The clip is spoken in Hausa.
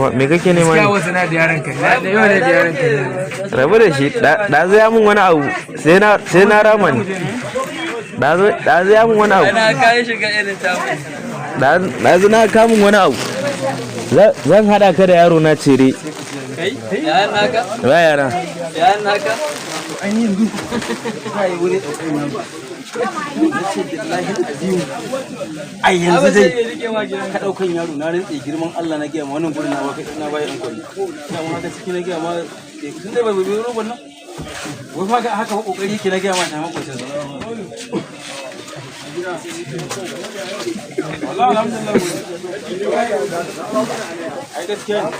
Me kake nema Gaskiya ne? Wasu na da yaran ka. Na da yau ne da yaran ka ne. Rabu da shi, ɗazu ya mun wani abu, sai na rama ne. Ɗazu ya mun wani abu. Ana kayan shiga irin tamu. Ɗazu na kamun wani abu. Zan haɗa ka da yaro na cere. Kai? Yayan naka? Ba yara. Yayan naka? Ainihin yanzu za a yi wani ɗaukar nan na ce billahi azimu, ai yanzu dai ka ɗaukan yaro, na rantse girman Allah, na gaya ma wannan gurin na baka, na bayan kwalli na ma haka ciki, na gaya ma tun dai bai roban nan wai fa haka fa kokari yake, na gaya ma ta makocin sa. Wallahi alhamdulillah, ai gaskiya ne.